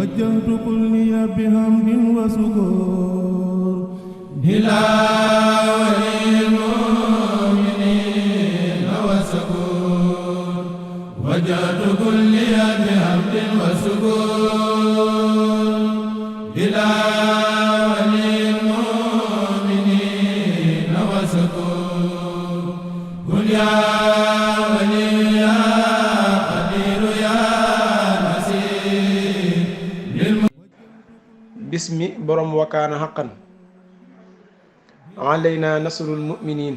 وجهت كلي بحمد وسكور إلى ولي المؤمنين وسكور وجهت كلي بحمد وسكور إلى ولي المؤمنين وسكور قل يا ولي يا قدير يا bismi borom wakaana xaqan alayna nasrul muminin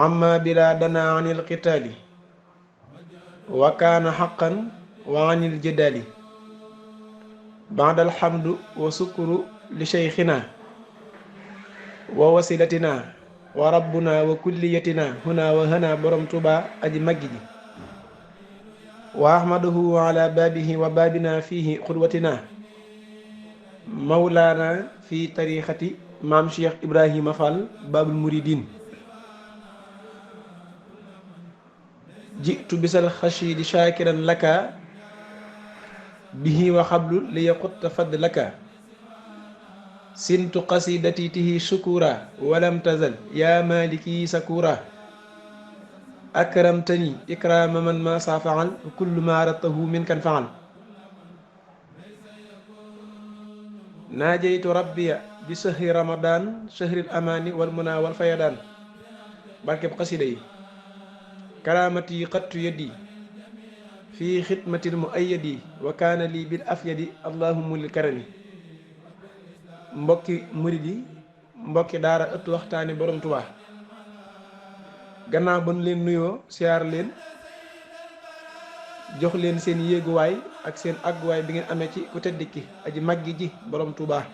amma bila dana anil qitaali wakaana xaqan wa anil jadali baadal hamdu wa sukuru li sheykhina wa wasilatina wa rabbuna wa kulliyatina huna wa hana borom tuba aji maggi ji wa ahmaduhu ala babihi wa babina fihi xudwatina mawlaana fi tariqati maam Cheikh Ibrahima Fall babul muridin jitu bisal xashidi shakiran laka bihi wa xablu li yaqutta fadd laka sintu qasidati tihi shukura walam tazal ya maliki sakura akramtani ikrama man ma sa faal kullu ma aratahu min kan faal naajaytu rabbiya bi sahri ramadan shahril amani wal muna wal fayadan barkeb xasida yi karamati xattu yadi fi xidmatil muayyadi wa kaana lii bil afyadi allahumma lil karami mbokki murid yi mbokki daara ëttu waxtaani borom Tuubaa gannaaw ba nu leen nuyoo siyaar leen jox leen seen yéeguwaay ak seen àgguwaay bi ngeen amee ci ku tedd ki aji maggi ji borom Touba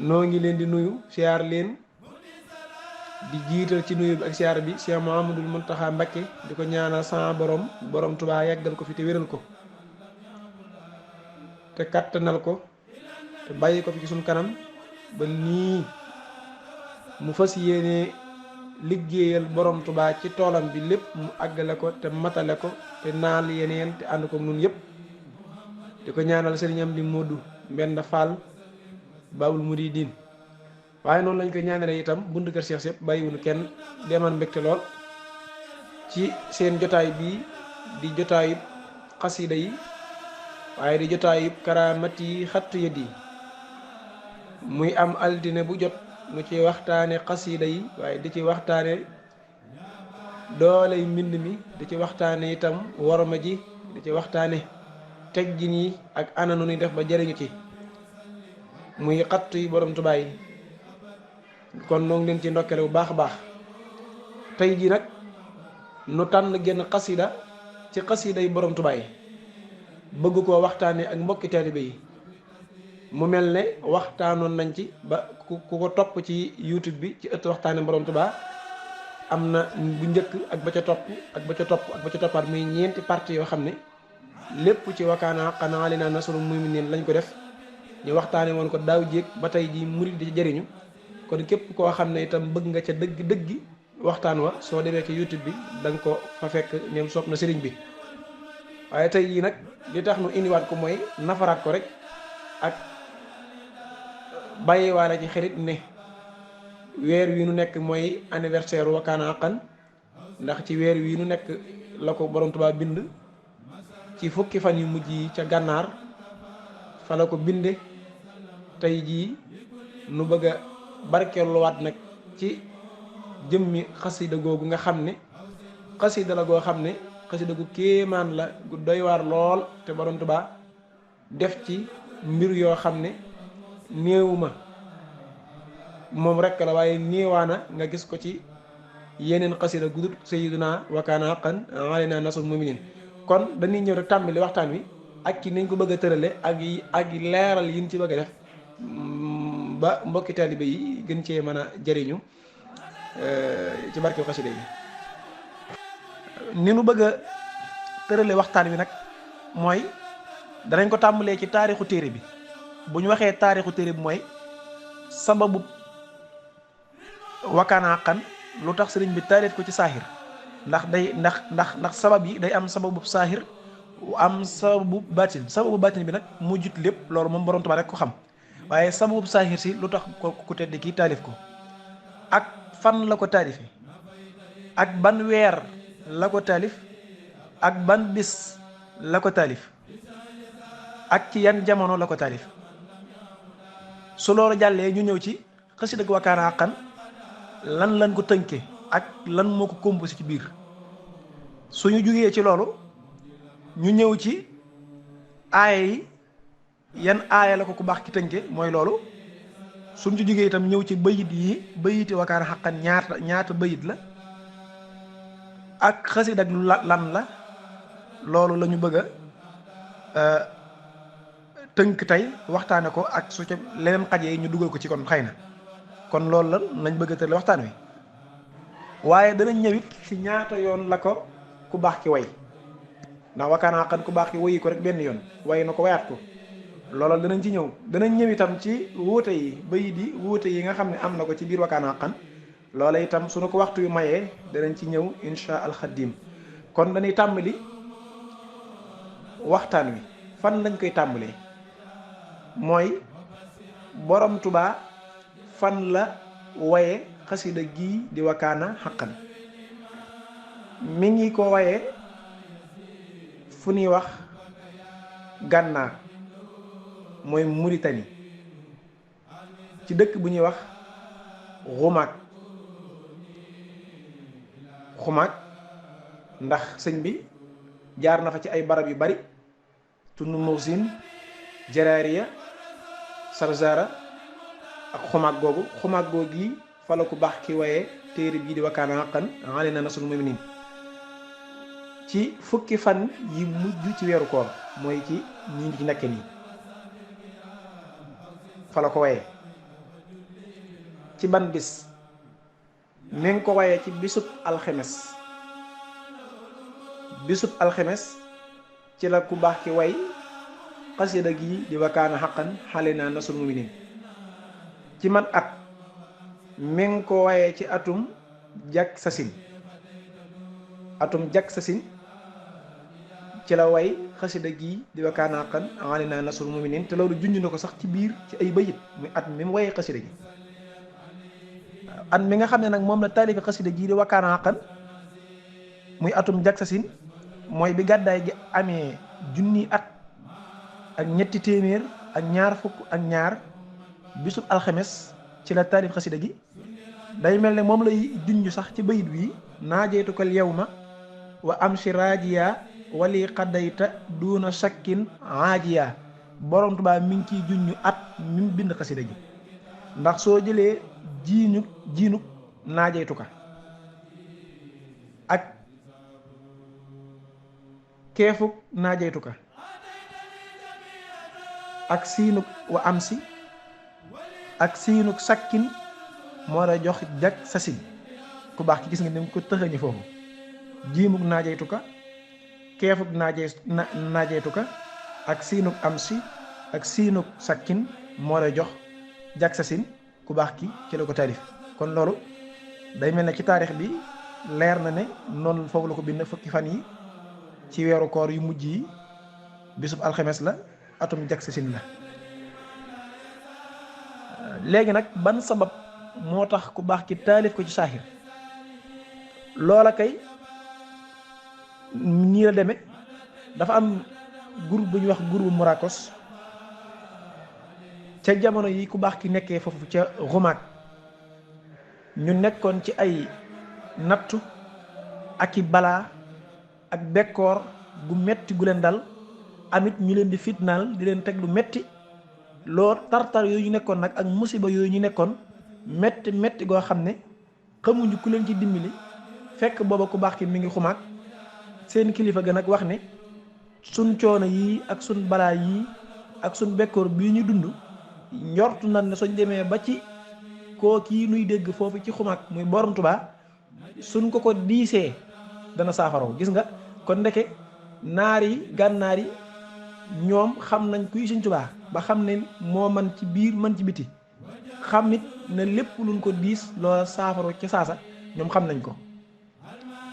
noo ngi leen di nuyu siyaar leen di jiital ci nuyu bi ak siyaar bi Cheikh Mouhamadoul Mountakha Mbacké di ko ñaanal sama borom Touba yàggal ko fi te wéral ko te kattanal ko te bàyyi ko fi ci suñ kanam ba nii mu fas yéene liggéeyal borom Touba ci toolam bi lépp mu àggale ko te matale ko te naal yeneen te ànd ko nun yëpp di ko ñaanal sëriñam di Modou Mbenda Fall Babul Muridin waaye noonu lañ koy ñaanale itam buntu kër Cheikh yëpp bàyyiwuñu kenn deman mbégte lool ci seen jotaay bii di jotaayub xasida yi waaye di jotaayub karamati xattu yët yi muy am altine bu jot mu ci waxtaane xasida yi waaye di ci waxtaane dooley mbind mi di ci waxtaane itam worma ji di ci waxtaane teggin yi ak ananu ni def ba jëriñu ci muy xattu yi borom Tuubaa yi kon noo ngi leen ci ndokkale bu baax a baax tey ji nag nu tànn genn xasida ci xasida yi borom Tuubaa yi bëgg koo waxtaane ak mbokki taalibe yi mu mel ne waxtaanoon nañ ci ba ku ko topp ci YouTube bi ci ëtt waxtaane borom Tuubaa am na bu njëkk ak ba ca topp ak ba ca topp ak ba ca toppaat muy ñeenti parti yoo xam ne lépp ci wakaana xanaa alayna nasrul mu'minin lañ ko def ñu waxtaane woon ko daaw jéeg ba tey ji murid di ci jëriñu kon képp koo xam ne itam bëgg nga ca dëggi waxtaan wa soo demee ci YouTube bi da nga ko fa fekk ñoom soob na sëriñ bi waaye tey jii nag li tax nu indiwaat ko mooy nafaraat ko rek ak bàyyiwaale ci xarit ne weer wi nu nekk mooy anniversaire wakaana xaqan ndax ci weer wi nu nekk la ko borom Tuubaa bind ci fukki fan yu mujj yi ca gànnaar fa la ko binde tey jii nu bëgg a barkeeluwaat nag ci jëmmi xasida googu nga xam ne xasida la goo xam ne xasida gu kéemaan la gu doy waar lool te borom Tuubaa def ci mbir yoo xam ne néewuma moom rekk la waaye néewaana nga gis ko ci yeneen xasida gudut sayyiduna wakaana xaqan alayna nasrul mu'minin kon dañuy ñëw rek tàmbali waxtaan wi ak ci nañ ko bëgg a tërale ak leeral yi ñu ci bëgg a def ba mbokki taalibe yi gën cee mën a jëriñu ci barke xasida yi ni nu bëgg a tërale waxtaan wi nag mooy danañ ko tàmbalee ci taarixu téere bi bu ñu waxee taarixu téere bi mooy sababu wakaana xaqan lu tax sëriñ bi taalif ko ci saaxir ndax sabab yi day am sababu saaxir am sababu baatin bi nag mu jut lépp loolu moom borom Tuubaa rek ko xam waaye sababu saahir si lu tax ko ku tedd kii taalif ko ak fan la ko taalife ak ban weer la ko taalif ak ban bis la ko taalif ak ci yan jamono la ko taalif su loolu jàllee ñu ñëw ci xasida ak Wakaana Haqqan lan ko tënke ak lan moo ko composé ci biir suñu jugee ci loolu ñu ñëw ci aaya yi yan aaya la ko ku baax ki tënke mooy loolu suñ ci jugee itam ñëw ci bayiti Wakaana Haqqan ñaata bayit la ak xasida ak lan la loolu la ñu bëgg a tënk tey waxtaane ko ak su ca leneen xajee ñu dugal ko ci kon xëy na kon loolu la lañ bëgg a tëral waxtaan wi waaye danañ ñëwit ci ñaata yoon la ko ku baax ki way ndax Wakaana Haqqan ku baax ki wayi ko rek benn yoon way na ko wayaat ko loola danañ ci ñëw danañ ñëw itam ci wuute yi bayit yi wuute yi nga xam ne am na ko ci biir Wakaana Haqqan loola itam suñu ko waxtu yu mayee danañ ci ñëw insha alxadim kon dañuy tàmbali waxtaan wi fan lañ koy tàmbalee mooy borom Tuubaa fan la waye xasida gii di Wakaana Haqqan mi ngi ko waye fu ñuy wax gànnaar mooy Mauritanie ci dëkk bu ñuy wax xumaag ndax sëñ bi jaar na fa ci ay barab yu bari tund Mawsin Jaraariya Sarzara ak xumaag googu yi fa la ku baax ki waye téere bii di Wakaana Haqqan alayna nasrul mu'minin ci fukki fan yi mujj ci weeru koor mooy ci ñi ngi ci nekke nii fa la ko waye ci ban bis mi ngi ko waye ci bisub alxemes ci la ku baax ki way xasida gi di Wakaana Haqqan alayna nasrul mu'minin ci man at mi ngi ko waye ci atum jak sasin ci la way xasida gi di Wakaana Haqqan alayna nasrul mu'minin te loolu junj na ko sax ci biir ci ay bayit muy at mi mu waye xasida gi at mi nga xam ne nag moom la taalifi xasida gi di Wakaana Haqqan muy atum jak sasin mooy bi gàddaay gi amee junni at ak ñetti téeméer ak ñaar fukk ak ñaar bisub alxemes ci la taalif xasida gi day mel ne moom lay junj sax ci bayit wi naajeetukal yawma wa amsi raajiya wali xaddayta duuna shakkin aajiya borom Tuubaa mi ngi ciy junj at mi mu bind xasida gi ndax soo jëlee jiinuk naajeetuka ak keefuk naajeetuka ak siinuk wa amsi ak siinuk sakkin moo la jox jak sasin ku baax ki gis nga ni mu ko tëxañi foofu jiimuk naajeytuka keefuk naajeytuka ak siinuk amsi ak siinuk sakkin moo la jox jak sasin ku baax ki ci la ko taalif kon loolu day mel ne ci taarix bi leer na ne noonu foofu la ko bind fukki fan yi ci weeru koor yu mujj yi bisub alxemes la atum jak sasin la léegi nag ban sabab moo tax ku baax ki taalif ko ci saaxir loola kay nii la demee dafa am groupe bu ñuy wax groupe Murakos ca jamono yi ku baax ki nekkee foofu ca Xumaag ñu nekkoon ci ay nattu ak i balaa ak bekkoor gu metti gu leen dal amit ñu leen di fitnaal di leen teg lu metti loo tartar yooyu ñu nekkoon nag ak musiba yooyu ñu nekkoon metti goo xam ne xamuñu ku leen ci dimbali fekk booba ku baax ki mi ngi Xumaag seen kilifa ga nag wax ne suñ coono yii ak suñ balaa yii ak suñ bekkoor bii ñu dund njortu na ne suñ demee ba ci koo kii nuy dégg foofu ci Xumaag muy borom Tuubaa suñ ko diisee dana saafaraw gis nga kon ndeke naar yi gànnaar yi ñoom xam nañ kuy Sëñ Tuubaa ba xam ne moo man ci biir man ci biti xam nit ne lépp luñ ko diis loola saafaro ci saasa ñoom xam nañ ko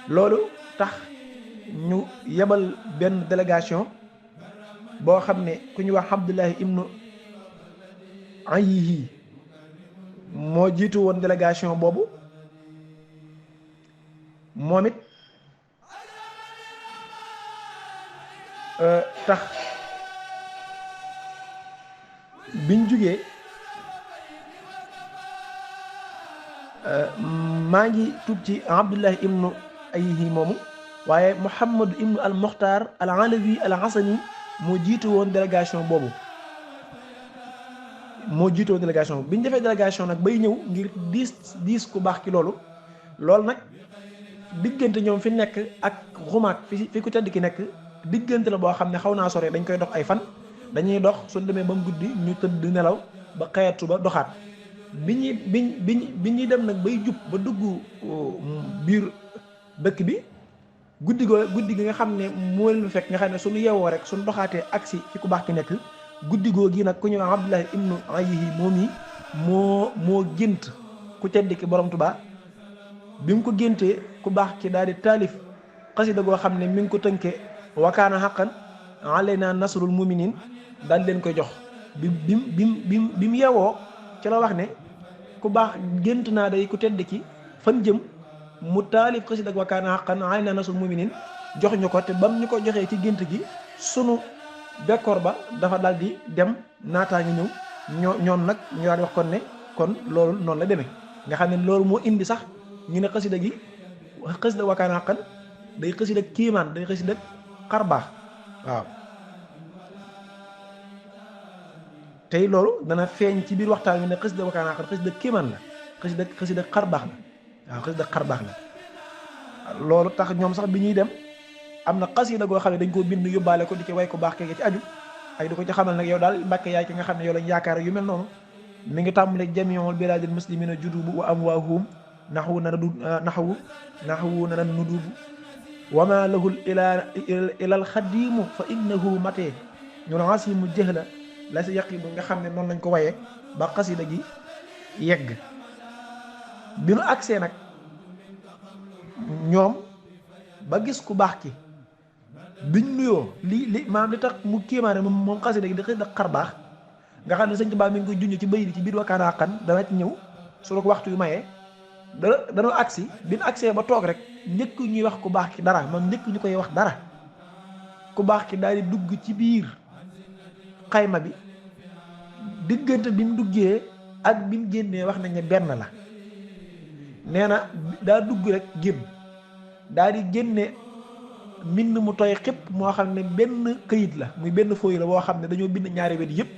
loolu tax ñu yebal benn délégation boo xam ne ku ñu wax Abdullahi ibnu Ayyihi moo jiitu woon délégation boobu. moom it tax biñ jugee maa ngi tuub ci Abdullahi ibnu Ayyihi moomu, waaye Muhammad ibnu al Muxtaar al Alawi al Hasani moo jiitu woon délégation boobu. biñ defee délégation nag bay ñëw ngir diis ku baax ki loolu nag diggante ñoom fi nekk ak xumaag fi ku tedd ki nekk diggante la boo xam ne xaw naa sore, dañ koy dox ay fan, dañuy dox suñ demee ba mu guddi ñu tëdd nelaw ba xëyat suba doxaat. bi ñuy dem nag bay jub ba dugg biir dëkk bi guddi gi nga xam ne moo leen fekk nga xam ne suñu yeewoo rek suñu doxaatee agsi fi ku baax ki nekk guddi goo gi nag ku ñëw Abdullahi ibnu Ayyihi moom yi moo gént ku tedd ki borom Tuubaa. bi mu ko géntee ku baax ki daal di taalif xasida goo xam ne mi ngi ko tënkee wa kaana haqqan alaynaa nasrul muminin daal leen koy jox bi mu yeewoo ci la wax ne ku baax gént naa day ku tedd ki fan jëm mu taalif xasida wa kaana haqqan alaynaa nasrul muminin jox ñu ko te bam ñu ko joxee ci gént gi sunu bekkoor ba dafa daal di dem naataa ngi ñëw ñoom nag ñu daal di wax kon ne kon loolu noonu la demee nga xam ne loolu moo indi sax ñu ne xasida gi xasida wa kaana haqqan day xasida kiimaan day xasida xar baax waaw. tey loolu dana feeñ ci biir waxtaan wi ne xasida wa kaana haqqan xasida kiimaan la xasida xar baax la waaw xasida xar baax la. loolu tax ñoom sax bi ñuy dem am na xasida goo xam ne dañ koo bind yóbbaale ko di ci way ko baax keke ci aju ay di ko ci xamal nag yow daal Mbàkke yaay ki nga xam ne yow lañ yaakaar yu mel noonu. mi ngi tàmbale jamiul bilaadil muslimina judubu wa amwaahum naxwu nana nudubu wama lahul ilal xadimu fa innahu matee ñun asimu jëhla la si yaqibu nga xam ne noonu lañ ko wayee ba xasida gi yegg. bi nu agsee nag ñoom ba gis ku baax ki biñ nuyoo li maam li tax mu kéemaane moom xasida gi di xasida xar baax nga xam ne sëñ Tuubaa mi ngi koy junj ci bayit ci biir wa kaana haqqan dana ci ñëw su la ko waxtu yu mayee dana agsi bi nu agsee ba toog rek njëkk ñuy wax ku baax ki dara man njëkk ñu koy wax dara ku baax ki daal di dugg ci biir xayma bi diggante bi mu duggee ak bi mu génnee wax nañ ne benn la nee na daa dugg rek génn daal di génne mbind mu tooy xëpp moo xam ne benn këyit la muy benn fooy la boo xam ne dañoo bind ñaari wet yëpp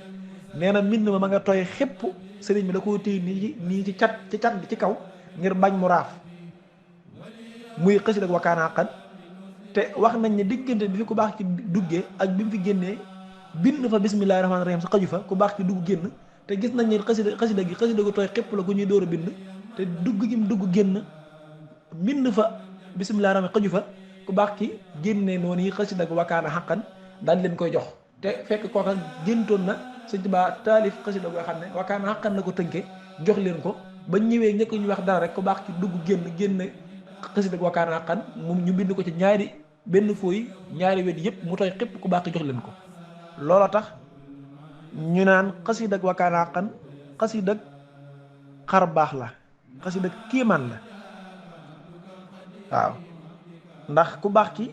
nee na mbind ma nga tooy xëpp sëriñ bi da koo téye nii ci cat bi ci kaw ngir bañ mu raaf muy xasida wa kaana haqqan te wax nañ ne diggante bi fi ku baax ci duggee ak bi mu fi génnee bind fa bismillaahi rahmaani rahiim sa xaju fa ku baax ci dugg génn te gis nañ ne xasida gu tooy xëpp la ku ñuy door a bind te dugg gi mu dugg génn bind fa bismillaahi rahmaani xaju fa ku baax ki génnee noonu yi xasida wa kaana haqqan daal leen koy jox te fekk kooka géntoon na Sëñ Tuubaa taalif xasida goo xam ne wa kaana haqqan la ko tënke jox leen ko ba ñëwee ñëkk ñu wax dara rek ku baax ki dugg génn xasida wa kaana haqqan moom ñu bind ko ci ñaari benn fooy ñaari wet yëpp mu tooy xëpp ku baax ki jox leen ko loola tax ñu naan xasida wa kaana haqqan xasida xar baax la xasida kiimaan la waaw ndax ku baax ki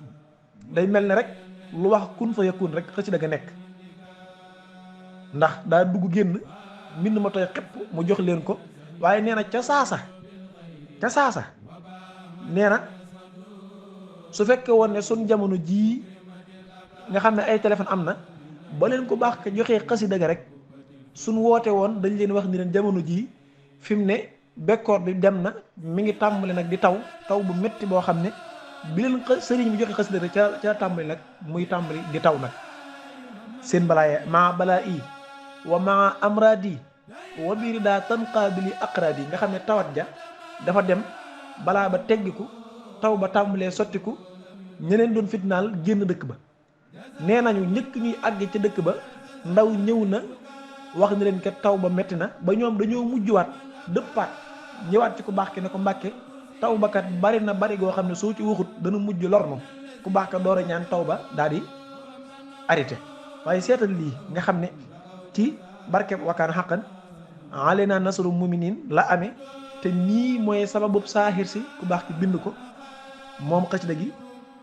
day mel ne rek lu wax kun fa yakun rek xasida ga nekk ndax daa dugg génn mbind ma tooy xëpp mu jox leen ko waaye nee na ca saasa nee na su fekkee woon ne sun jamono jii nga xam ne ay téléphone am na ba leen ku baax ka joxee xasida ga rek suñ woote woon dañ leen wax ni leen jamono jii fi mu ne bekkoor bi dem na mi ngi tàmbali nag di taw bu métti boo xam ne bi leen sëriñ bi joxe xasida rek ca tàmbali nag muy tàmbali di taw nag seen balaa i wa maa amradi wa biiri daa tanqaabili aqraadi nga xam ne tawat ja dafa dem balaa ba teggiku taw ba tàmbalee sottiku ñeneen doon fitnaal génn dëkk ba nee nañu njëkk ñuy àgg ca dëkk ba ndaw ñëw na wax ni leen kat taw ba metti na ba ñoom dañoo mujjuwaat dëppaat ñëwaat ci ku baax ki ne ko Mbàkke taw ba kat bari na bari goo xam ne soo ci waxut dana mujj lor moom ku baax ka door a ñaan taw ba daal di arrêté. waaye seetal lii nga xam ne ci barkeb wakkaan xaqan aleyna nasru muminin la amee te nii mooy sababub saaxir si ku baax ki bind ko moom xasida gi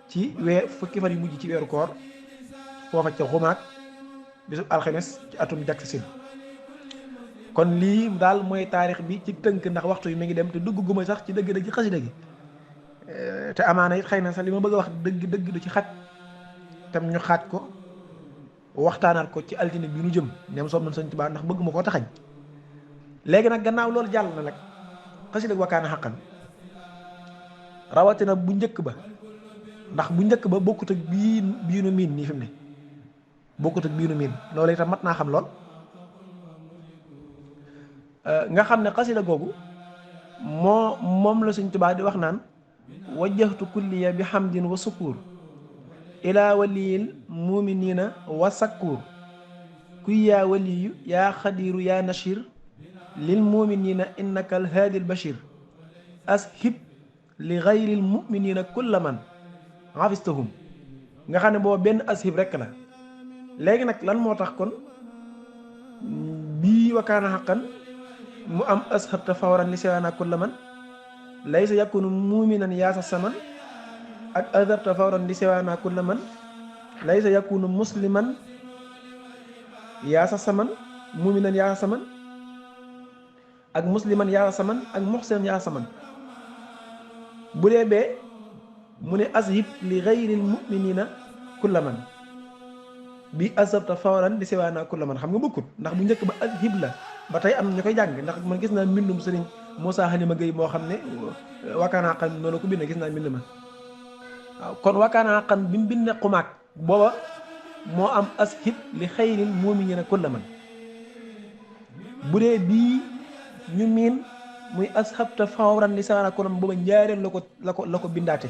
ci fukki fan yu mujj ci weeru koor foofa ca xumaag bisub alxames ci atum jak sin kon lii daal mooy taarix bi ci tënk ndax waxtu yi mi ngi dem te dugg guma sax ci dëgg-dëgg ci xasida gi te amaana it xëy na sax li ma bëgg a wax dëgg du ci xaj tam ñu xaaj ko waxtaanaat ko ci altine bi nu jëm nem soob nañ Sëñ Tuubaa ndax bëgg ma koo taxañ léegi nag gannaaw loolu jàll na nag xasida wakkaana xaqan rawatina bu njëkk ba ndax bu njëkk ba bokkut ak bii nu miin nii fi mu ne bokkut ak bii nu miin loolu itam mat naa xam lool nga xam ne xasida googu moom la Sëñ Tuubaa di wax naan wajjahtu kulliya bi hamdin wa sukuur ilaa waliyil muminina wa sakkuur kuy yaa waliyu yaa xadiiru yaa nashir lil muminina innaka al haadil bashir ashib li gayril muminina kulla man xafistahum nga xam ne booba benn ashib rekk la léegi nag lan moo tax kon bii wakkaana xaqan mu am ashabta fawran li siwaana kulla man laysa yakunu muminan yaasa saman ak azarta fawran li siwaana kulla man laysa yakunu musliman yaasa saman muminan yaasa saman ak musliman yaasa saman ak muhsin yaasa saman bu dee bee mu ne ashib li gayril muminina kulla man bi asabta fawran li siwaana kulla man xam nga bokkut ndax bu njëkk ba ashib la ba tey am na ñu koy jàng ndax man gis naa mbindum sëriñ Moussa Halima Gueye moo xam ne wakkaana xaqan noonu ko bind gis naa mbind ma waaw kon wakkaana xaqan bi mu bindee xumaag booba moo am ashib li xayril muminina kulla man bu dee bii ñu miin muy ashabta fawran li siwaana kulla man booba njaareel la ko bindaate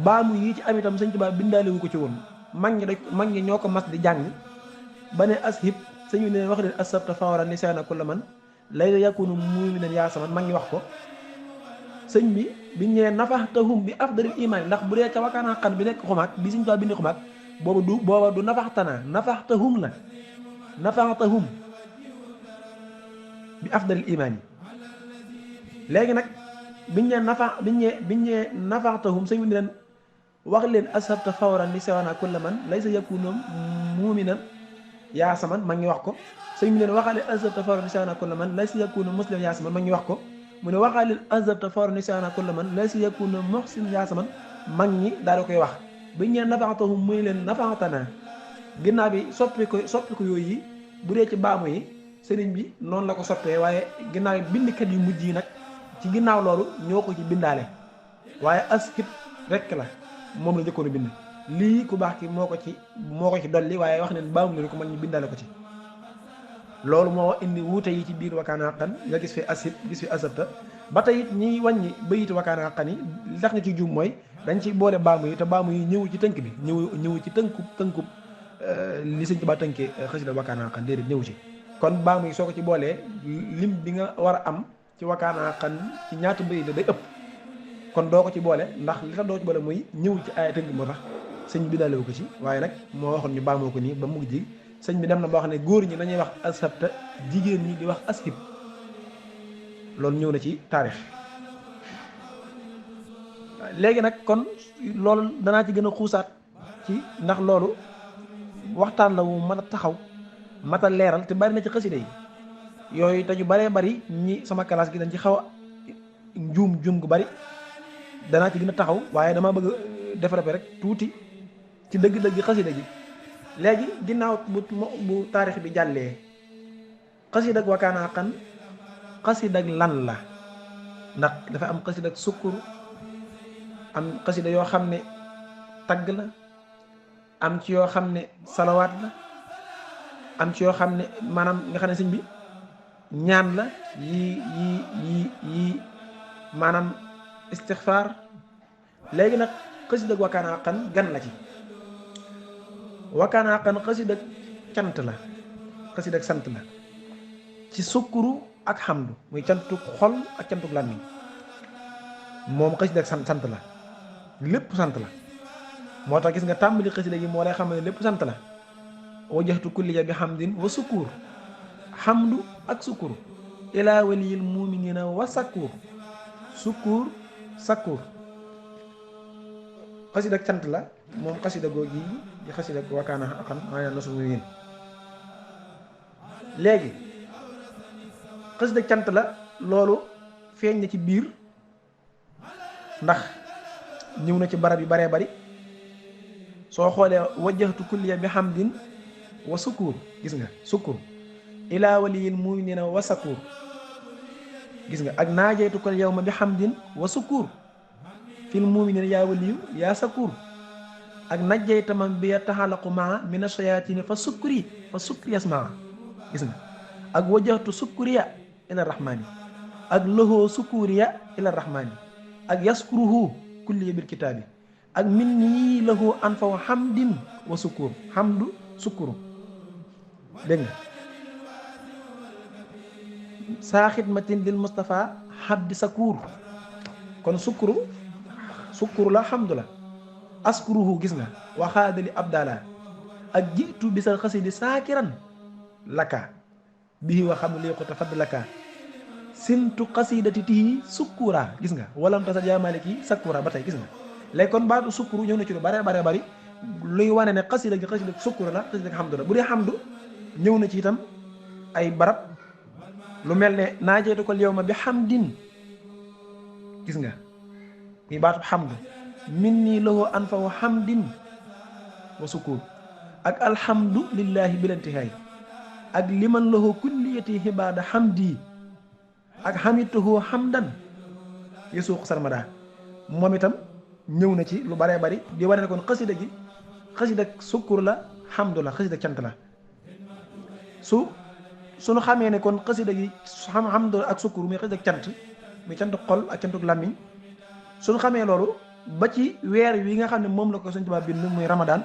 baamu yi ci am itam Sëñ Tuubaa bindaale wu ko ci woon mag ñi ñoo ko mas di jàng ba ne ashib sëñ bi ne wax leen ashabta fawran li siwaana kulla man laysa yakunu muminan yaa saman mag ñi wax ko sëñ bi biñ ñëwee nafaxtahum bi afdalil iman ndax bu dee ca wakkaana xaqan bi nekk xumaag bi Sëñ Tuubaa bindi xumaag booba du nafaxtanaa nafaxtahum la nafaxtahum bi afdalil iman yi léegi nag biñ ñee nafaxtahum sëñ bi ne leen wax leen ashabta fawran li siwaana kulla man laysa yakunu muminan yaa saman mag ñi wax ko sëñ bi leen waxaale ashabta fawran li siwaana kulla man laysa yakunu muslim yaa saman mag ñi wax ko mu ne waxaale ashabta fawran li siwaana kulla man laysa yakunu muhsin yaa saman mag ñi daal di koy wax biñ ñeen nafaxtahum muy leen nafaxtanaa ginnaaw bi soppi ko yooyu yi bu dee ci baamu yi sëriñ bi noonu la ko soppee waaye ginnaaw yi bindkat yu mujj yi nag ci ginnaaw loolu ñoo ko ci bindaale waaye ashib rekk la moom la njëkkoon a bind lii ku baax ki moo ko ci dolli waaye wax ne baamu leen ko mag ñi bindaale ko ci loolu moo indi wuute yi ci biir wakkaana xaqan nga gis fi ashib gis fi ashabta ba tey it ñiy wàññi bayit wakkaana xaqan yi li tax ñu ci juum mooy dañ ci boole baamu yi te baamu yi ñëwu ci tënk bi ñëwu ci tënkub li Sëñ Tuubaa tënkee xasida wakkaana xaqan déedéet ñëwu ci kon baamu yi soo ko ci boolee lim bi nga war a am ci wakkaana xaqan ci ñaata bayit la day ëpp kon doo ko ci boole ndax li tax doo ci boole mooy ñëw ci ay tënk moo tax sëñ bi daalewu ko ci waaye nag moo waxoon ñu baamoo ko nii ba mujj ji sëñ bi dem na boo xam ne góor ñi dañuy wax ashabta jigéen ñi di wax ashib loolu ñëw na ci taarix léegi nag kon loolu danaa ci gën a xuusaat ci ndax loolu waxtaan la wu mën a taxaw mat a leeral te bari na ci xasida yi yooyu te ñu baree bari ñi sama classe gi dañ ci xaw a juum gu bari danaa ci gën a taxaw waaye dama bëgg développer rek tuuti ci dëgg-dëgg xasida gi léegi ginnaaw bu taarix bi jàllee xasida ak wakkaana xaqan xasida ak lan la ndax dafa am xasida ak sukkur am xasida yoo xam ne tagg la am ci yoo xam ne salawaat la am ci yoo xam ne maanaam nga xam ne sëñ bi ñaan la yi maanaam istixfaar léegi nag xasida ak wakkaana xaqan gan la ci wakkaana xaqan xasida ak cant la xasida ak sant la ci sukkuru ak xamdu muy cantuk xol ak cantuk làmmiñ moom xasida ak sant la lépp sant la. moo tax gis nga tàmbali xasida gi moo lay xam ne lépp sant la. wajjahtu kulliya bi hamdin wa sukur, hamdu ak sukur ila waliyil muminina wa sakkur, sukur sakkur xasida ak cant la moom xasida googu yi di xasida ak wakaana xaqan maanaam nasul mu'minin. léegi xasida ak cant la loolu feeñ na ci biir ndax ñëw na ci barab yu baree bari. soo xoolee wajjahtu kulliya bi hamdin wa sukur, gis nga sukur ila waliyil muminina wa sakur, gis nga ak naajeytu kal yawma bi hamdin wa sukur fil muminina yaa waliyu yaa sakur, ak najjeyta man bi taxalaqu maa mina sayatini fa sukri yasmaa, gis nga ak wajjahtu sukuriya ila rahmani, ak lohoo sukuriya ila rahmani, ak yaskuruhu kulliya bil kitaabi, ak min nii lahu anfaw hamdin wa sukur, hamdu sukuru, dégg nga saa xidmatin lil Mustafa habdi sakur, kon sukuru la hamdu la. askuruhu gis nga waxaadali abdala, ak jiitu bisal xasidi saakiran laka bihi wa xam liqu tafadd laka sintu xasidati tihi sukura, gis nga walam tasat yaa maliki sakura ba tey, gis nga léegi kon baatu sukkuru ñëw na ci lu bare bare bari luy wane ne xasida gi xasida sukkuru la, xasida hamdu la. bu dee hamdu ñëw na ci itam ay barab lu mel ne naajeetu ko yow ma bi hamdin, gis nga muy baatu hamdu min nii lahu anfa wa hamdin wa sukkur, ak alhamdu lillahi bilantihaay, ak liman lahu kulliyati hibaada hamdi, ak hamituhu hamdan yasuuq sarmada. moom itam ñëw na ci lu baree bari di wane ne kon xasida gi xasida sukkur la, hamdu la, xasida cant la. suñu xamee ne kon xasida gi hamdu ak sukkur muy xasida cant, muy cantu xol ak cantu làmmiñ, suñu xamee loolu ba ci weer wi nga xam ne moom la ko Sëñ Tuubaa bind muy Ramadan,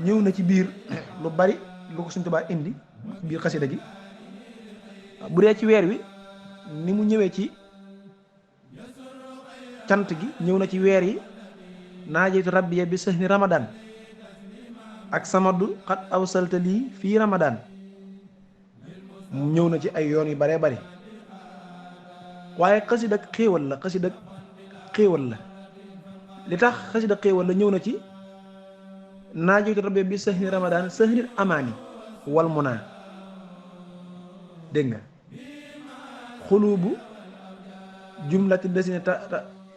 ñëw na ci biir lu bari lu ko Sëñ Tuubaa indi biir xasida gi. bu dee ci weer wi ni mu ñëwee ci cant gi, ñëw na ci weer yi naajeytu rabbiya bi sahni Ramadan ak samadu xat awsalta lii fii Ramadan, ñëw na ci ay yoon yu baree bari. waaye xasida xéewal la, xasida xéewal la. li tax xasida xéewal la ñëw na ci naajeytu rabbiya bi sahni Ramadan sahnil amaani wal munaa, dégg nga xulubu jumlati desine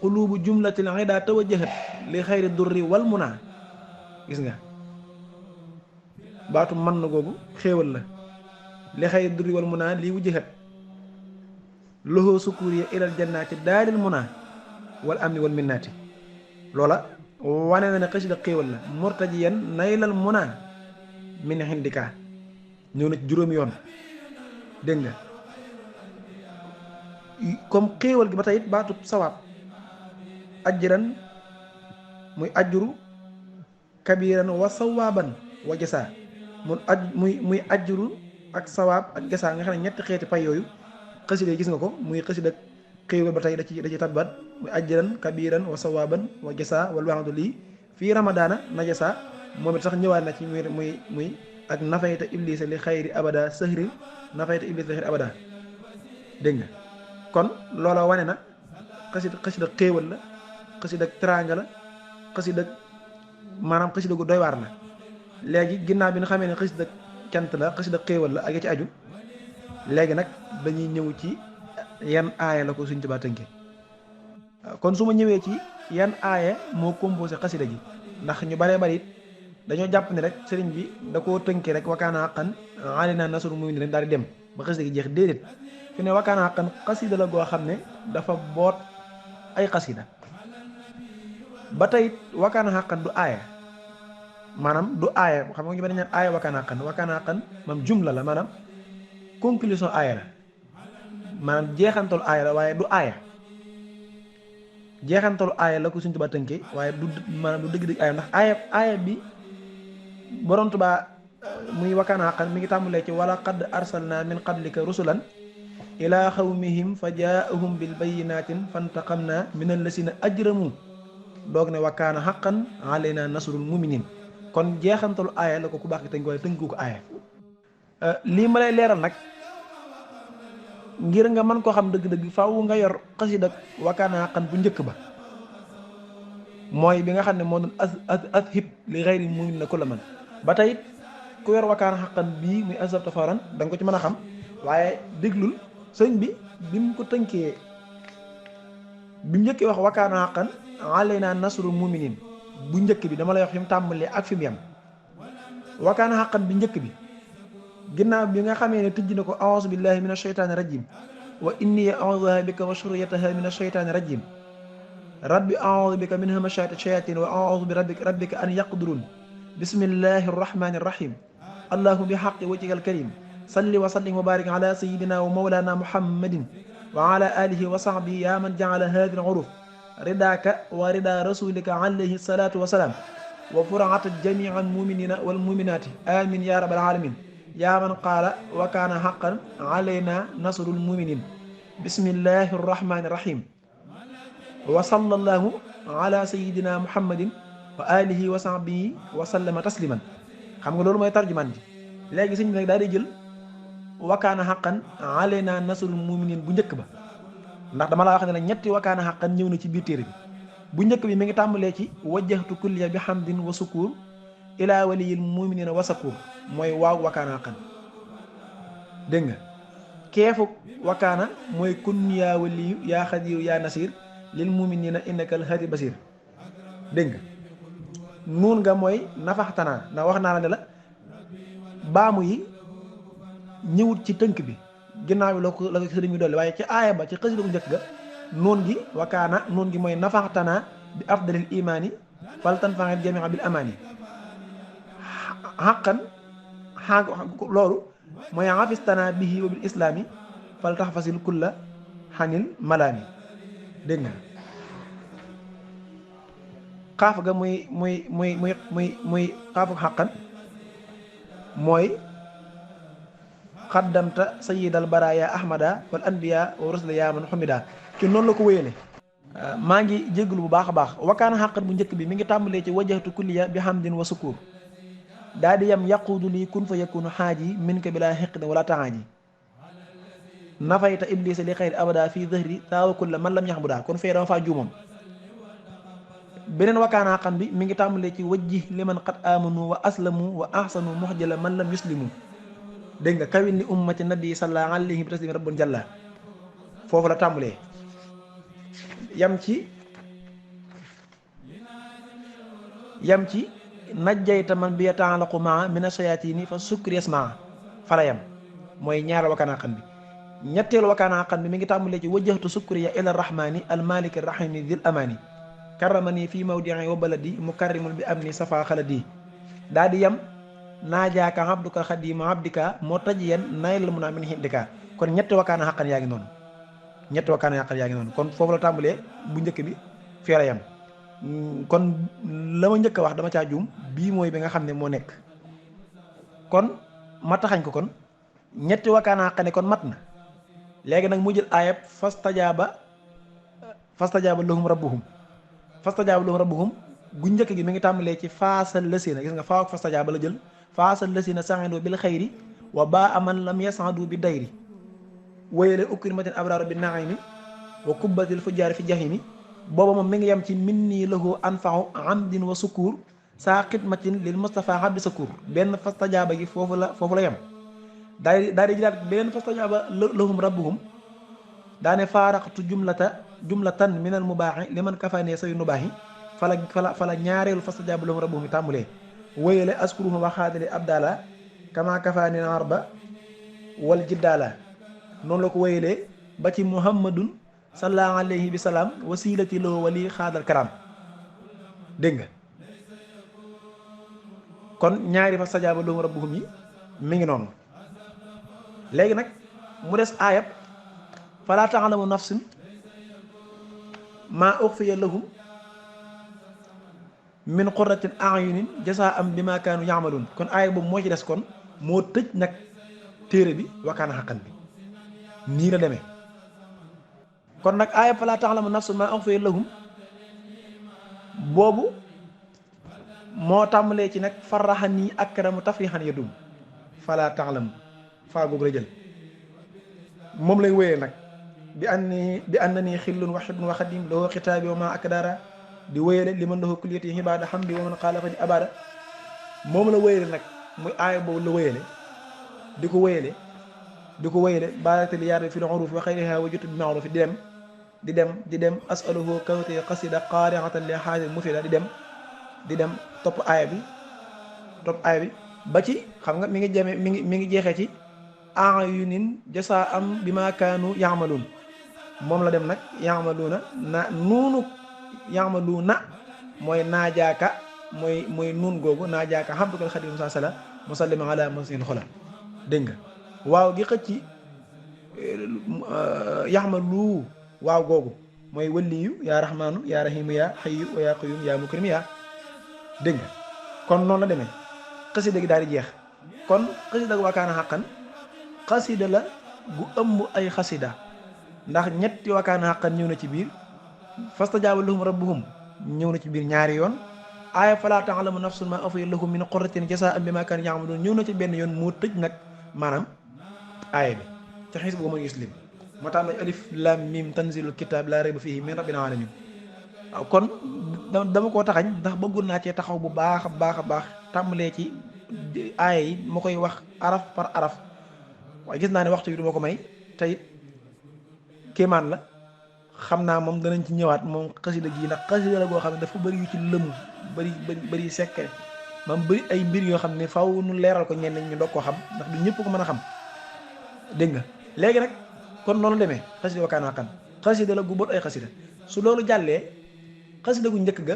xulubu jumlatil ida tawajjahat li xayri durri wal munaa, gis nga baatu man na googu xéewal la. li xayri durri wal munaa lii wujjahat loxoo sukuriya ilal jannaati daaril munaa wal amni wal minnaati. loola wane na ne xasida xéewal la. murtajiyan naylal munaa min hindika, ñëw na ci juróomi yoon, dégg nga comme xéewal gi ba tey baatu sawaab ajran muy ajru kabiran wa sawaaban wa jasa, muy ajru ak sawaab ak jasa nga xam ne ñetti xeeti pay yooyu xasida yi gis nga ko muy xasida xéewal ba tey da ci tabbat muy ajran kabiran wa sawaaban wa jasa wal waxdu lii fii ramadaana najasa. moom it sax ñëwaat na ci muy ak nafayta iblisa li xayri abada sahri nafayta iblisa li xayri abada, dégg nga kon loola wane na xasida xéewal la, xasida teraanga la, xasida maanaam xasida gu doy waar la. léegi ginnaaw bi nga xamee ne xasida cant la, xasida xéewal la ak ya ci aju, léegi nag dañuy ñëw ci yan aaya la ko Sëñ Tuubaa tënke. kon su ma ñëwee ci yan aaya moo composé xasida gi, ndax ñu baree bari dañoo jàpp ne rek sëriñ bi da koo tënke rek wakaana haqqan alaynaa nasrul mu'miniin rek daal di dem ba xasida gi jeex. déedéet, fi ne wakaana haqqan xasida la goo xam ne dafa boot ay xasida. ba tey wakaana haqqan du aaya, maanaam du aaya. xam nga ñu bari ñaan aaya wakaana haqqan maanaam jumla la, maanaam conclusion aaya la, maanaam jeexantalu aaya la waaye du aaya. jeexantalu aaya la ko Sëñ Tuubaa tënke waaye du maanaam du dëgg-dëgg aaya, ndax aaya bi Borom Tuubaa muy wakaana haqqan mi ngi tàmbalee ci wala qad arsalna min qablika rusulan ila xawmihim fa jaahum bil bayyinatin fantaqamna min allasina ajramu doog ne wa kaana haqqan alayna nasrul muminin kon jeexantalu aaya la ko ku baax ki tënk waaye tënku ko aaya lii ma lay leeral nag ngir nga mën koo xam dëgg-dëgg faaw nga yor xasida wa kaana haqqan bu njëkk ba mooy bi nga xam ne moo doon as hib li xayri mumin na ku la man ba tey ku yor wa kaana haqqan bii muy asabta faran da nga ko ci mën a xam waaye déglul sëñ bi mu ko tënkee bi mu njëkkee wax wa kaana haqqan alayna nasrul muminin bu njëkk bi dama lay wax fi mu tàmbalee ak fi mu yem wa kaana haqqan bi njëkk bi ginnaaw bi nga xamee ne tëjj na ko a'uuzu billahi min ashaytaani rajim wa inni a'uuzuha bika wa shurriyataha min ashaytaani rajim rabbi a'uuzu bika min hamazaati shayatin wa a'uuzu bi rabbika an yaqdurun bismillahi arrahmani arrahim allahumma bi haqqi wajhikal karim salli wa sallim wa barik ala sayyidina wa mawlana muhammadin wa ala alihi wa sahbihi ya man ja'ala hadhihi al-huruf ridaaka wa rida rasulika alayhi salatu wa salam wa fur'ata jami'al mu'minina wal mu'minati amin ya rabbal alamin ya man qaala wa kaana haqqan alayna nasrul mu'minin bismillahi arrahmani arrahim wa sallallahu ala sayyidina muhammadin wa alihi wa sahbihi wa sallama tasliman xam nga loolu mooy tarjumaan ji léegi sëñ bi nag daal di jël wa kaana haqqan alayna nasrul mu'minin bu njëkk ba ndax dama laa wax ne la ñetti wa kaana haqqan ñëw na ci biir téere bi bu njëkk bi mi ngi tàmbalee ci wajjahtu kulliya bi hamdin wa sukur ila waliyil mu'minina wa sakur mooy waaw wa kaana haqqan dégg nga keefu wa kaana mooy kun yaa waliyu yaa xadiru yaa nasir lil mu'minina innakal hadi basir dégg nga nuun nga mooy nafaxtanaa ndax wax naa la ne la baamu yi ñëwut ci tënk bi ginnaaw bi la ko sëriñ bi dolli waaye ci aaya ba ci xasida bu njëkk ga noon gi wakaana noon gi mooy nafaxtanaa bi afdalil imaani fal tanfaxil jamia bil amaani xaqan loolu mooy xafistanaa bihi wa bil islaami fal taxfasil kulla xanil malaami dégg nga xaaf ga muy xaafu xaqan mooy xaddamta sayidal baraya ahmada wal anbiya wa rusula yaa man xumida ci noonu la ko wéyale maa ngi jégalu bu baax a baax wakaana xaqat bu njëkk bi mi ngi tàmbalee ci wajjahtu kulliya bi hamdin wa sukur daa di yam yaquudu lii kun fa yakunu xaaji min ka bilaa xiqdin wala taxaaji nafayta iblisa li xayri abada fii dëhri taawa kulla man lam yaxbuda kon fee dama faa juumoon beneen wakaana xaqan bi mi ngi tàmbalee ci wajji liman qad amanu wa aslamu wa ahsanu muxjala man lam yuslimu dégg nga kawin li ummati nabi salla alayhi bi taslim rabbun jalla foofu la tàmbalee yam ci najjayta man bi yata'allaqu maa min ash-shayatini fa sukri yasmaa fala yam mooy ñaar wakaana xaqan bi ñetteelu wakaana xaqan bi mi ngi tàmbalee ci wajjahtu sukriya ila rahmani almaliki rahimi dil amani karramani fii mawdi'i wa baladi mukarrimun bi amni safa xaladi daa di yam naajaaka abduka xadima abdika moo tajiyan naylal mun a min hindika kon ñetti wakaana xaqan yaa ngi noonu kon foofu la tàmbalee bu njëkk bi fii la yam kon la ma njëkk a wax dama caa juum bii mooy bi nga xam ne moo nekk kon ma taxañ ko kon ñetti wakaana xaqane kon mat na léegi nag mu jël aayab fastajaaba lahum rabbuhum gu njëkk gi mi ngi tàmbalee ci faasal lësina gis nga faaw ak fastajaaba la jël faasal lësina sa'idu bil xayri wa baa aman lam yas'adu bi dayri wayele ukrimatin abraaru bi naimi wa kubbatil fujjaari fi jahimi booba moom mi ngi yem ci minni lahu anfa'u amdin wa sukur saa xidmatin lil mustafa habdi sakur benn fastajaaba gi foofu la yem daal di jëlaat beneen fastajaaba lahum rabbuhum daane faaraqtu jumlatan minal mubaaxi liman kafanee sayu nubaaxi fala ñaareelu fastajaaba lahum rabbuhum tàmbulee wéyale askuruhum wa xaadali abdala kama kafaani arba wal jiddala noonu la ko wéyalee ba ci muhammadun sallallahu alayhi bi salaam wasilati lahu wali xaadal karam dégg nga kon ñaari fastajaaba lahum rabbuhum yi mi ngi noonu léegi nag mu des aayab fala ta'lamu nafsun maa uxfiya lahum min qurratin a'yunin jazaa'an bimaa kaanu ya'maluun kon aaya boobu moo ci des kon moo tëj nag téere bi wakaana xaqan bi nii la demee kon nag aaya fala ta'lamu nafsun maa uxfiya lahum boobu moo tàmbalee ci nag farraxani akramu tafrixan yadum fala taxlam faa googu la jël moom lay wéyee nag bi an na nii xillun wa xibun wa xadim lahu xitaabi wa ma akdara di wéyale li man lahu kulliyati xibaada xam di wa man xaalafa di abada moom la wéyale nag muy aaya boobu la wéyale di ko wéyale baratali yaar fi l uruf wa xayriha wa jutu bi maaruf di dem asaluhu kawte xasida qaariatan li xaasil mufida di dem topp aaya bi ba ci xam nga mi ngi jeexee ci ayunin jasa am bi ma kaanu yaamaluun moom la dem nag yaamaluuna yaamaluuna mooy naajaaka mooy nuun googu naajaaka xabdukal xadim sa sala musallima ala masil xola dégg nga waaw gi xëcc yaxmalu waaw googu mooy waliyu yaa rahmaanu yaa rahimu yaa xayu wa yaa qayum yaa mukrim yaa dégg nga kon noonu la demee xasida gi daal di jeex kon xasida wa kaana xaqan xasida la gu ëmb ay xasida ndax ñetti wa kaana xaqan ñëw na ci biir fastajaaba lahum rabbuhum ñëw na ci biir ñaari yoon aaya falaa ta'lamu nafsun ma ukhfiya lahum min qurratin jazaa'an bimaa kaanu ya'maluun ñëw na ci benn yoon moo tëj nag maanaam aaya bi ci xis boobu mooy Muslim moo tax nag alif lam mim tanzilul kitaab laa rayba fiihi min rabbil aalamiin waaw kon dama koo taxañ ndax bëggoon naa cee taxaw bu baax a baax tàmbalee ci aaya yi ma koy wax araf par araf waaye gis naa ne waxtu bi du ma ko may tey kéemaan la xam naa moom danañ ci ñëwaat moom xasida gii ndax xasida la goo xam ne dafa bëri yu ci lëmu bëri secret maam bëri ay mbir yoo xam ne faw nu leeral ko ñenn ñu doog koo xam ndax du ñëpp ko mën a xam dégg nga léegi nag kon noonu demee xasida wa kaana xaqan xasida la gu boot ay xasida su loolu jàllee xasida gu njëkk ga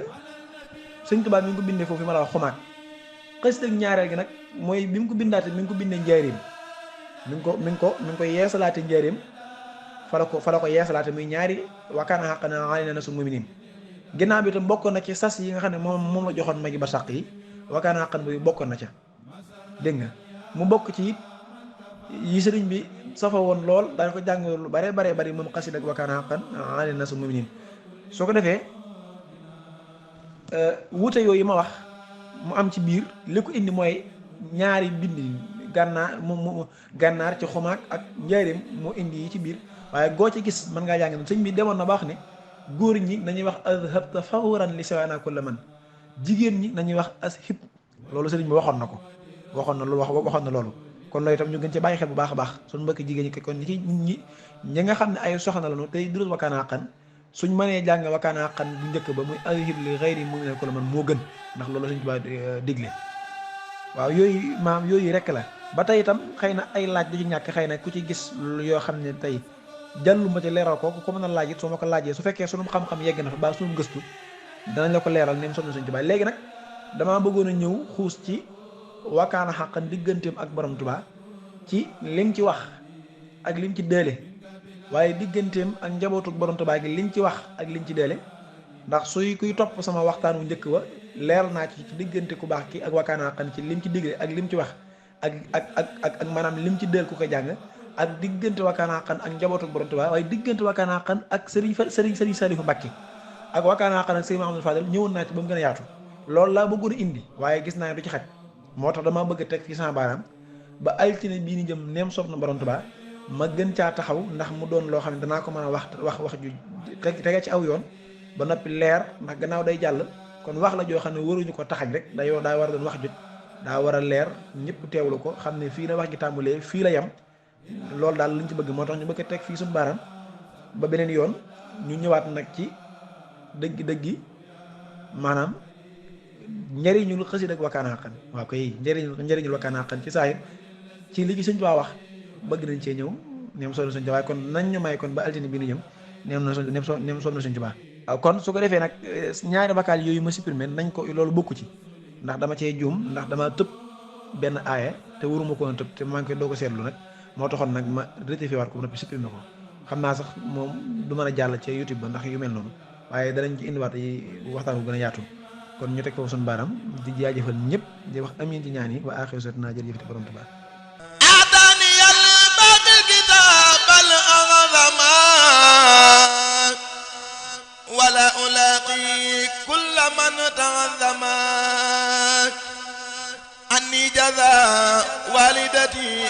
Sëñ Tuubaa mi ngi ko bindee foofu ma la wax xumaat xasida gu ñaareel gi nag mooy bi mu ko bindaate mi ngi ko bindee njaareem mi ngi ko yeesalaate njaareem fa la ko yeesalaate muy ñaari wa kaana xaqan alayna nasrul mu'minin ginnaaw bi itam bokkoon na ci sas yi nga xam ne moom la joxoon magi barsàq yi wa kaana xaqan bi bokkoon na ca dégg nga mu bokk ci it yi sëriñ bi safa woon lool daañu ko jàng lu bare bari moom xasida ak wa kaana xaqan alayna nasrul mu'minin soo ko defee wuute yooyu ma wax mu am ci biir li ko indi mooy ñaari bind gànnaar ci xumaak ak njaareem moo indi yi ci biir waaye goo ci gis mën ngaa jàng ne sëñ bi demoon na baax ne góor ñi nañuy wax azhabta fawran li sawana kulla man jigéen ñi nañuy wax ashib loolu sëriñ bi waxoon na loolu kon loolu itam ñu gën ci bàyyi xel bu baax a baax suñ mbokki jigéen ñi kon ñi nga xam ne ay soxna lañu tey durus wa kaana xaqan suñ mënee jàng wa kaana xaqan bu njëkk ba muy azhib li ghayri mu'minin kulla man moo gën ndax loolu sëñ ba digle waaw yooyu rek la ba tey itam xëy na ay laaj du ci ñàkk xëy na ku ci gis yoo xam ne tey jàllu ma ci leeral ko ku mën a laaj it soo ma ko laajee su fekkee sunu xam-xam yegg na fa ba sunu gëstu danañ la ko leeral nem sonn Sëñ Tuubaa léegi nag damaa bëggoon a ñëw xuus ci wa kaana xaqan digganteem ak borom Tuubaa ci lim ci wax ak lim ci dële waaye digganteem ak njabootu borom Tuubaa gi liñ ci wax ak liñ ci dële ndax kuy topp sama waxtaan wu njëkk wa leeral naa ci diggante ku baax ki ak wa kaana xaqan ci lim ci digle ak lim ci wax ak maanaam lim ci dël ku ko jàng ak diggante wa kaana xaqan ak njabootu borom Tuubaa waaye diggante wa kaana xaqan ak sëriñ Saliou Mbacké ak wa kaana xaqan ak sëriñ Mahamadou Fadel ñëwoon naa ci ba mu gën a yaatu loolu laa bëggoon a indi waaye gis naa ne du ci xaj moo tax damaa bëgg a teg ci sama baaraam ba altine bii ni jëm neem soob na borom Tuubaa ma gën caa taxaw ndax mu doon loo xam ne danaa ko mën a wax ju tege ci aw yoon ba noppi leer ndax gannaaw day jàll kon wax la joo xam ne waruñu ko taxañ rek daa war a doon wax jot daa war a leer ñëpp teewlu ko xam ne fii la wax ji tàmbalee fii la yem loolu daal lañ ci bëgg moo tax ñu bëgg a teg fii suñu baaraam ba beneen yoon ñu ñëwaat nag ci dëggi maanaam njëriñul xasida ak wa kaana xaqan waaw koy njëriñul wa kaana xaqan ci saayir ci li ci Sëñ Tuubaa wax bëgg nañ cee ñëw neem soob na Sëñ Tuubaa kon nañ ñu may kon ba altine bi ni ñëw neem soob na Sëñ Tuubaa waaw kon su ko defee nag ñaari vocal yooyu ma supprimé nañ ko loolu bokku ci ndax dama cee juum ndax dama tëb benn aaya te waruma ko tëb te maa ngi koy doo ko seetlu nag moo taxoon nag ma rectifié waat ko ba noppi supprimé ko xam naa sax moom du mën a jàll ci YouTube ba ndax yu mel noonu waaye danañ ci indiwaat yi waxtaan bu gën a yaatu kon ñu teg foofu suñu baaram di jaajëfal ñëpp di wax amiin ci ñaan yi wa aaxiru sat naa jërëjëf borom Tuubaa aataani yàlla baatil kitaabal azama wala ulaaqi kulla من تعظم عني جزاء والدتي